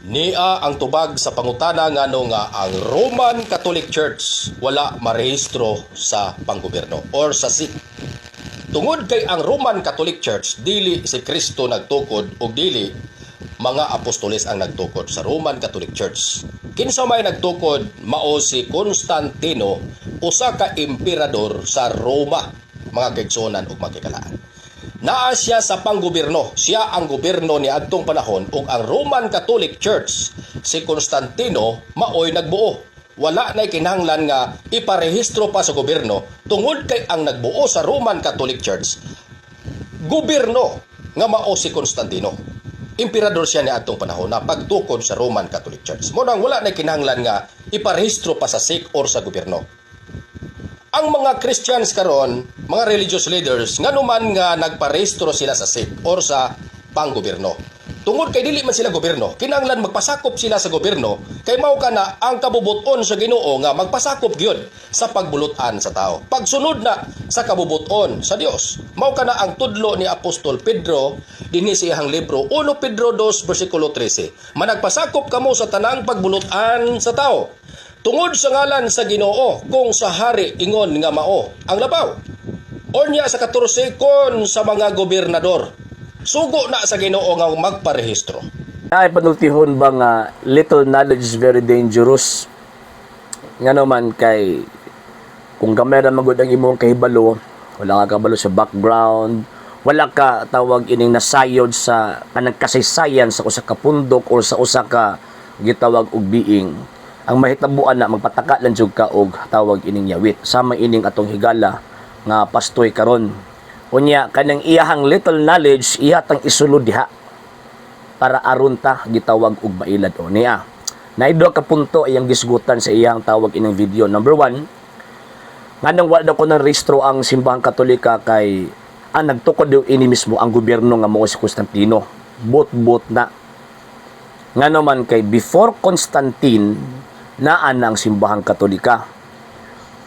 Nia ang tubag sa pangutana ngano nga ang Roman Catholic Church wala marehistro sa panggobyerno or sa SIC. Tungod kay ang Roman Catholic Church, dili si Kristo nagtukod og dili mga apostoles ang nagtukod sa Roman Catholic Church. Kinsa may nagtukod, mao si Constantino, usa ka emperador sa Roma, mga kaigsuonan ug makikalaan. Naa siya sa panggobyerno. Siya ang gobyerno ni adtong panahon ug ang Roman Catholic Church, si Constantino maoy nagbuo. Wala na'y kinahanglan nga iparehistro pa sa gobyerno tungod kay ang nagbuo sa Roman Catholic Church, gobyerno nga mao si Constantino. Emperador siya ni adtong panahon na pagtukod sa Roman Catholic Church. Mao nang wala na'y kinahanglan nga iparehistro pa sa SIC or sa gobyerno. Ang mga Christians karon, mga religious leaders, ngano man nga nagparehistro sila sa SIC or sa panggobyerno? Tungod kay dili man sila gobyerno, kinahanglan magpasakop sila sa gobyerno kay mao kana ang kabubuton sa Ginoo nga magpasakop gyud sa pagbulutan sa tao. Pagsunod na sa kabubuton sa Dios. Mao kana ang tudlo ni Apostol Pedro dinhi sa iyang libro 1 Pedro 2 versikulo 13. "Managpasakop kamo sa tanang pagbulutan sa tao tungod sa ngalan sa Ginoo, kung sa hari ingon nga mao ang labaw." Unya sa 14, kon sa mga gobernador. Sugo na sa Ginoo nga magparehistro. Ay panultihon ba nga little knowledge is very dangerous? Nga naman kay kung gamay ra magud ang imong kahibalo, wala ka kabalo sa background, wala ka tawag ining nasayod sa kanang kasaysayan sa usa ka pundok or sa usa ka gitawag og being. Ang mahitabuan na magpataka lang jud ka og tawag ining yawit sama ining atong higala nga pastoy karon. Unya kanang iyahang little knowledge, iyatang isulod diha para aron ta gitawag og mailad o niya. Naay duha ka punto iyang gisgutan sa iyang tawag ining video. Number one, nganong wala daw ko ng rehistro ang Simbahang Katolika kay ang nagtukod daw ini mismo ang gobyerno nga mao si Constantino. Bot-bot na. Nga naman kay before Constantine, naa na ang Simbahang Katolika.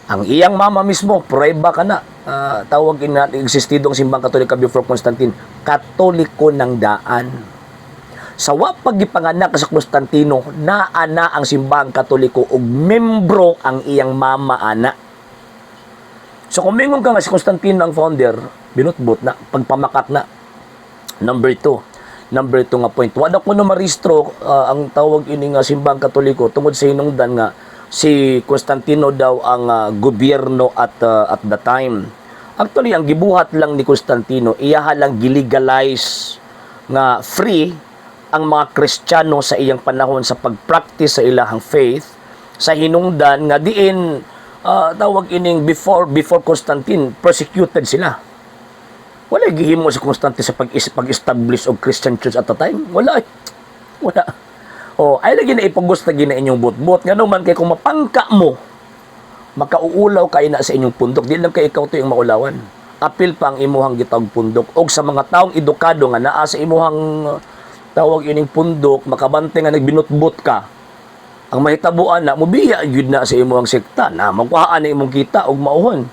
Ang iyang mama mismo, prueba ka na. Tawag ina existido ang Simbahang Katolika before Constantine. Katoliko ng daan. Sa wa paggipanganak sa Constantino, naa na ang Simbahang Katoliko ug membro ang iyang mama ana. So kung mingon ka nga si Constantino ang founder, binutbut na, pagpamakak na. Number two, number two nga point. Wala ko no marehistro ang tawag ini nga Simbahang Katoliko tungod sa hinungdan nga si Constantino daw ang gobyerno at the time. Actually, ang gibuhat lang ni Constantino, iyaha lang gilegalize nga free ang mga Kristiyano sa iyang panahon sa pag-practice sa ilahang faith sa hinungdan nga diin tawag ining before before Constantine, persecuted sila. Wala gihimo si Constantine sa pag-establish og Christian church at the time. Wala eh. Wala. Oh, ay lagi na ipugos na gina inyong butbot. Ngano man kay kung mapangka mo, makauulaw kay na sa inyong pundok. Di lang kay ikaw to yung maulawan. Apil pa ang imuhang gitawag pundok. Og sa mga taong edukado nga naa sa imuhang tawag ining pundok, makabante nga nagbinutbot ka, ang mahitabuan na, mubiya gyud na sa imuhang sekta na magkuhaan na imong kita og mauhon.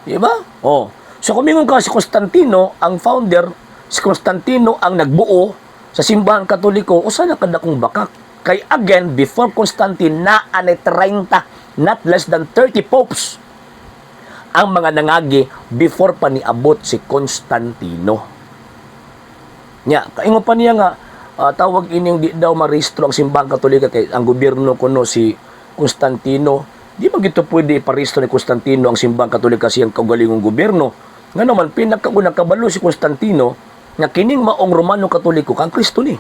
Di ba? Oh. So kung mingon ka si Constantino ang founder, si Constantino ang nagbuo sa Simbahang Katoliko, usa na kadakong bakak. Kay again, before Constantine, naa nay 30, not less than 30 popes ang mga nangagi before pa niabot si Constantino. Nya, kaingon pa niya nga tawag ining di daw marehistro ang Simbahang Katolika kay ang gobyerno kuno si Constantino. Di man gito pwede iparehistro ni Constantino ang Simbahang Katolika siyang kaugalingong gobyerno. Nga naman pinakaunang kabalo si Constantino nga kining maong Romano Katoliko kang Kristo ni.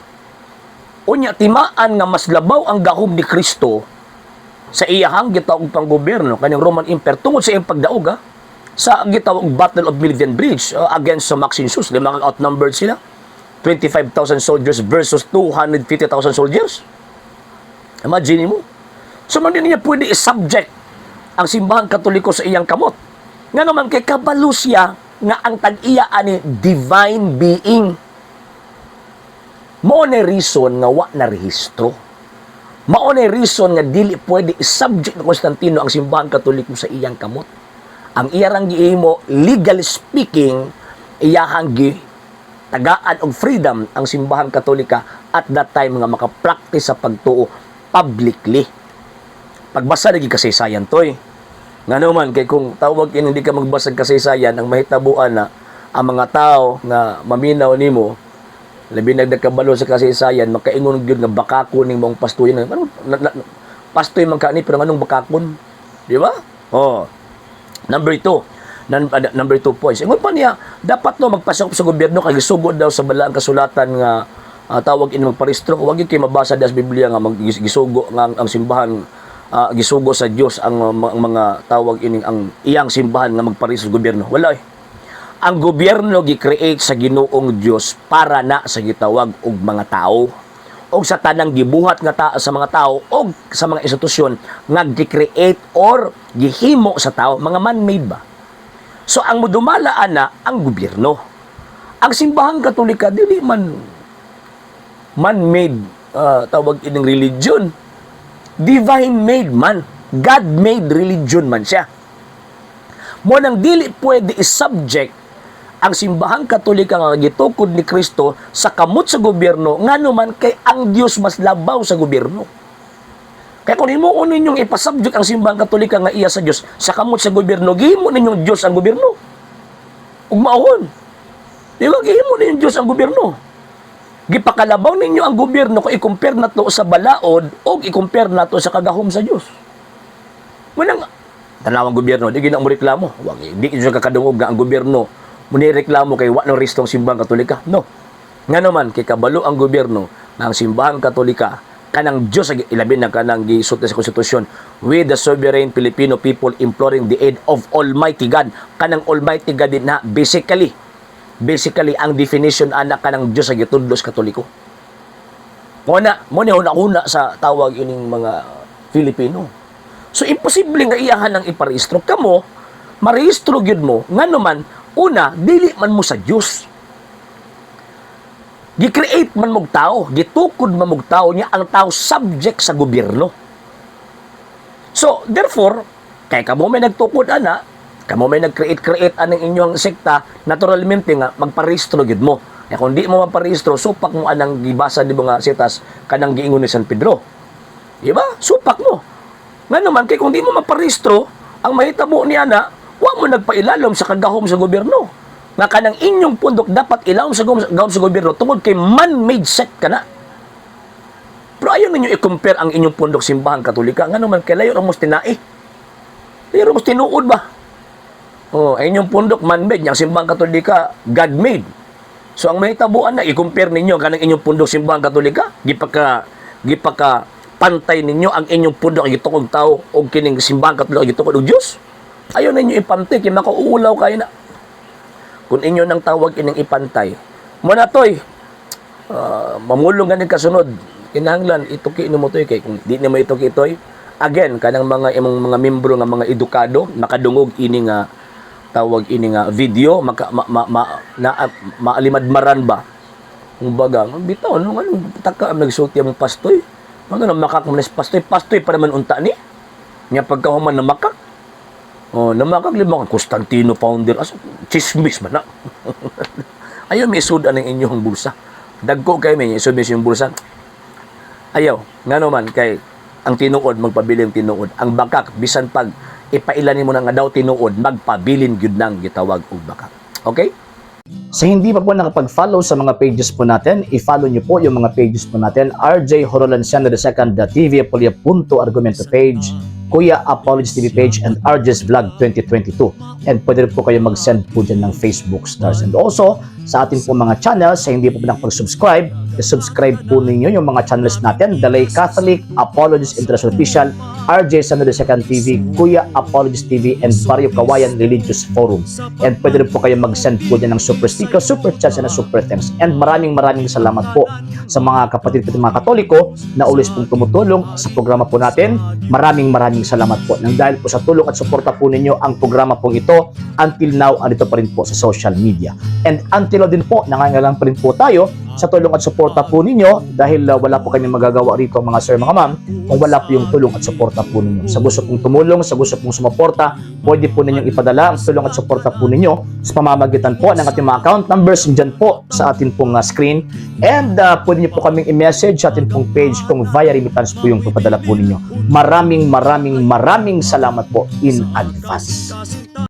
Unya timaan nga mas labaw ang gahom ni Kristo sa iyahang gitawag panggobyerno kaning Roman Empire tungod sa iyang pagdaog sa gitawag Battle of Milvian Bridge against sa Maxentius. Di mga outnumbered sila. 25,000 soldiers versus 250,000 soldiers. Imagine mo. So man din niya pwede i-subject ang Simbahang Katoliko sa iyang kamot. Nga naman kay kabalo siya nga ang tag-iya ani divine being. Mao na reason nga wa na rehistro. Mao na reason nga dili pwede i-subject ni Constantino ang Simbahang Katoliko sa iyang kamot. Ang iyarang giimo, legally speaking, iyahang gi tagaan og freedom ang Simbahang Katolika. at that time nga makapractice sa pagtuo publicly. Pagbasa lagi kasaysayan, toy. Ngano man kay kung tawag ini hindi ka magbasa kasaysayan, ang mahitabuan na ang mga tao nga maminaw nimo, labi nagkabalo sa kasaysayan, makaingon gyud nga bakakon ning mong pastoy. Ano na, na, pastoy man ka ni, pero anong bakakon, di ba? Oh, number two. Number 2 points. Ingon pa niya, dapat no magpasakop sa gobyerno kay gisugod daw sa balaang kasulatan nga tawag ini magparehistro. Wag gyud kay mabasa sa Biblia nga gisugo nga ang simbahan, gisugo sa Dios ang mga tawag ining ang iyang simbahan nga magparehistro sa gobyerno. Wala eh. Ang gobyerno gi-create sa Ginoong Dios para na sa gitawag og mga tao og sa tanang gibuhat nga ta sa mga tao og sa mga institusyon nga gi-create or gihimo sa tao, mga man-made ba. So ang mudumala ana ang gobyerno. Ang Simbahang Katolika dili man man-made, tawag ining religion. Divine made man. God made religion man siya. Mo nang dili pwede i-subject ang Simbahang Katolika nga gitukod ni Kristo sa kamot sa gobyerno, ngano man kay ang Dios mas labaw sa gobyerno. Kaya kung imo ninyong ipasubject ang Simbahang Katolika nga iya sa Dios sa kamot sa gobyerno, gihimo ninyong Dios ang gobyerno. Ug maohon. Di ba, gihimo ninyong Dios ang gobyerno? Gipakalabaw ninyo ang gobyerno kung i-compare nato sa balaod o i-compare nato sa kagahom sa Dios. Manang tanawang gobyerno, di gina mo reklamo. Wag di siya kakadungog nga ang gobyerno mo ni reklamo kay wa no rehistro ang Simbahang Katolika. No. Ngano man kay kabalo ang gobyerno nga ang Simbahang Katolika kanang Dios, ilabi na kanang gisulti sa konstitusyon, "With the sovereign Filipino people imploring the aid of Almighty God." Kanang Almighty God din na basically ang definition ana kanang Dios sa gitudlo sa Katoliko. Mo na mo ni una-una sa tawag ining mga Filipino. So imposible nga iyahan ang iparehistro kamo, marehistro gyud mo, ngano man, una, dili man mo sa Dios. Gi-create man mog tao, gitukod man mog tao niya, ang tao subject sa gobyerno. So, therefore, kay kamo may nagtukod ana, kamo may nag-create-create anang inyong sekta, naturalmente nga magparehistro gyud mo. Kaya kung di mo maparehistro, supak mo anang gibasa di mo nga sitas kanang giingon ni San Pedro. Di ba? Supak mo. Nga naman, kay kung di mo maparehistro, ang mahitabo niya na, wa mo nagpailalom sa kagahom sa gobyerno. Nga kanang inyong pundok dapat ilawom sa gahom sa gobyerno tungod kay man-made sect ka na. Pero ayaw ninyo i-compare ang inyong pundok Simbahang Katolika. Nga naman, kay layo ra mo tinai. Layo ra mo tinuod ba? Oh, ang inyong pundok man-made, ang Simbahang Katolika God-made. So ang mahitabuan na i-compare ninyo kanang inyong pundok Simbahang Katolika, gipaka pantay ninyo ang inyong pundok ang gitukod tao og kining Simbahang Katolika gitukod og Dios. Ayaw ninyo ipantay kay makauulaw kayo na. Kung inyo nang tawag ining ipantay. Mo na toy. Mamulong ganin kasunod. Kinahanglan ituki nimo toy, kay kung di nimo ituki toy, again kanang mga imong mga membro nga mga edukado makadungog ini nga tawag ini nga video, maka, ma, ma, ma, na, maalimadmaran ba. Kumbaga, bitaw no, anong taka ang nagsulti ang pastoy? Ano na makak man is pastoy, pastoy pa naman unta ni. Nya pagkahuman na makak. Oh, namakak lima ka Constantino founder, as chismis man na. Ayaw may isud ang inyong bulsa. Dagko kay may isud may inyong bulsa. Ayaw, ngano man kay ang tinuod magpabiling tinuod. Ang bakak bisan pag ipailan nimo na nga daw tinuod, magpabilin gyud nang gitawag og bakak. Okay? Sa hindi pa po nakapag-follow sa mga pages po natin, i-follow nyo po yung mga pages po natin. RJ Horolanciano II, the TV Apolia Punto Argumento page, Kuya Apologies TV page, and RJ's Vlog 2022. And pwede rin po kayo mag-send po dyan ng Facebook stars. And also, sa ating po mga channels, sa hindi po nakapag-subscribe, i-subscribe po ninyo yung mga channels natin, The Lay Catholic, Apologies International Official, RJ Sano II TV, Kuya Apologies TV, and Barrio Kawayan Religious Forum. And pwede rin po kayo mag-send po dyan ng super sticker, super chats, and super thanks. And maraming maraming salamat po sa mga kapatid ko mga Katoliko na always pong tumutulong sa programa po natin. Maraming maraming salamat po. Nang dahil po sa tulong at suporta po ninyo, ang programa pong ito until now andito pa rin po sa social media. And until now din po, nangangailangan pa rin po tayo Sa tulong at suporta po ninyo dahil wala po kami magagawa rito, mga sir, mga ma'am, kung wala po yung tulong at suporta po ninyo. Sa gusto pong tumulong, sa gusto pong sumuporta, pwede po ninyong ipadala ang tulong at suporta po ninyo sa pamamagitan po ng ating mga account numbers dyan po sa atin pong screen. And pwede niyo po kaming i-message sa atin pong page kung via remittance po yung papadala po ninyo. Maraming maraming maraming salamat po in advance.